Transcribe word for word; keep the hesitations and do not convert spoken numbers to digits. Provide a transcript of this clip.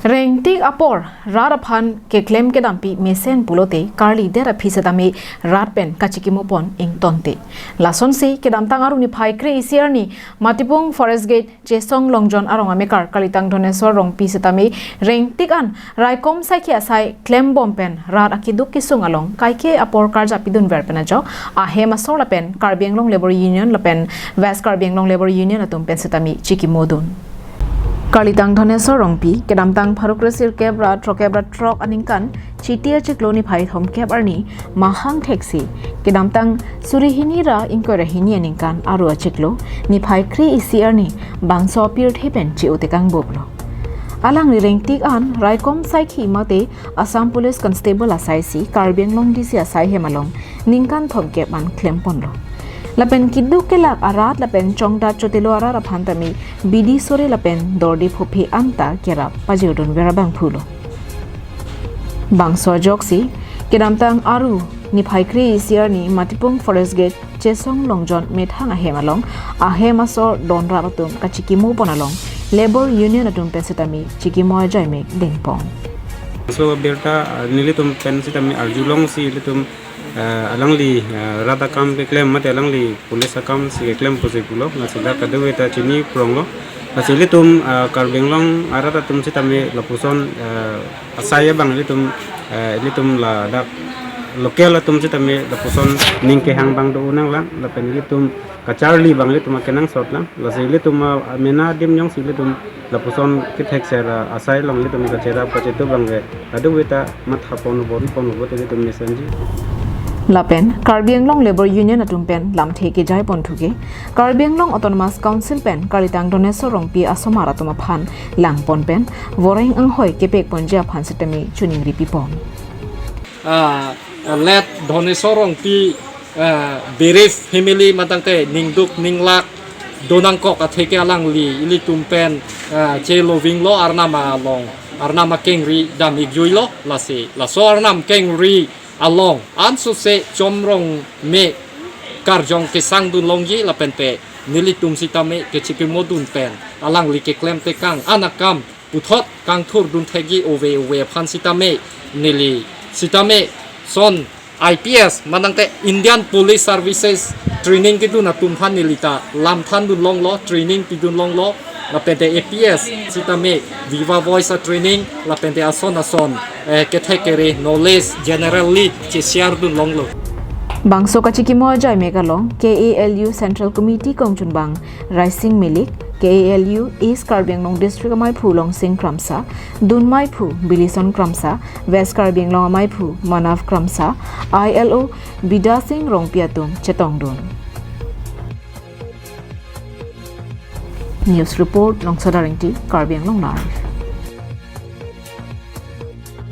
Rengtik apor rat aphan keklem kedampi mesen pulote karlidet aphi setame rat pen kachikimo pon ingtonte. Lasonsi kedamtang Aru niphai kre-isi arni Matipung Forest Gate Chesong Longjon arong amekar Karlitang Dhonesor Rongpi setame rengtik an raikom saikhi asai klembom pen rat akeduk kesung along kaike apor karjap pidunver pen ajok ahem asor lapen Karbi Anglong Labour Union lapen West Karbi Anglong Labour Union atum pen setame chikimodun. Karlitang Dhonesor Rongpi kedamtang pharo kre sirkep ra throkkep ra throk aningkan Chiti achiklo niphai thomkep arni mahang theksi kedamtang suri hini ra ingkoi ra hini aningkan Aru achiklo niphai kre-isi arni bangso apirthe pen chi-o tekang boplo. Alangli rengtik an raikom saikhi mate Assam Police Constable asaisi Karbi Anglong D C asai hem along ningkan thomkep an klemponlo. Lapen keduk kelak arat lapen chongdat chotelo arat aphan tame bidi sore lapen dordi phophe anta kerap pajir dunver abangphulo. Bangso ajoksi kedamtang Aru niphai kre-isi arni Matipung Forest Gate Chesong Longjon methang ahem along ahem asor donrap atum kachikimo pon along Labour Union atum pen setame chikimo ajai mek dengpon. So birta, ah, nelitum pen setame arjulongsi ilitum, ah, alangli, ah, rat akam keklem mate alangli police akam si keklem pusi pulo, lasi dak kadokave ta chini pronglo. Lasi ilitum, ah, Karbi Anglong arat atum setame lapuson, ah, asai abang ilitum, ah, ilitum ladak local atum setame lapuson ning kehang abang do-o nanglang, lapen ilitum kacharli abang ilitum akenangsot lang, lasi ilitum, ah, mena adim jongsi ilitum lapuson kethek sera asai along ilitum kacherap kachetu abang ke kadokave ta matha pon bor pon bor ilitum mesenji. Lapen Karbi Anglong Labour Union atum pen lamthe kejai ponthu ke Karbi Anglong Autonomous Council pen Karlitang Dhonesor Rongpi asomar atum aphan langpon pen voreng anghoi kepek ponji aphan setame choningri pipon. Ah, late Dhonesor Rongpi, ah, bereaved family matangte ningduk ninglak donangkok atheke alangli ilitum pen, ah, chelovinglo, arnam along arnam akengri dam ikjuilo, lasi laso arnam kengri along ansose chomrong me karjong kesang dunlongji lapente nelitum setame kechikimodun pen alangli keklem tekang an akam puthot kangthur dunthekji ove ove aphan setame neli setame son I P S manangte Indian Police Services training kedun atum aphan neli ta lamthan dunlonglo, training pidunlonglo, lapente A P S setame Viva Voice a training lapente ason ason, eh, kethek kere knowledge generally che-share dunlonglo. Bangso kachikimo ajai mek along K A L U Central Committee kongchunbang Raising Milik, K A L U East Karbi Anglong District amaiphu Longsing Kramsa, dun maiphu Bilison Kramsa, West Karbi Anglong amaiphu Manav Kramsa, I L O Bidya Sing Rongpi atum chetongdun. News report, Longsoda Rengti, Karbi Anglong Live.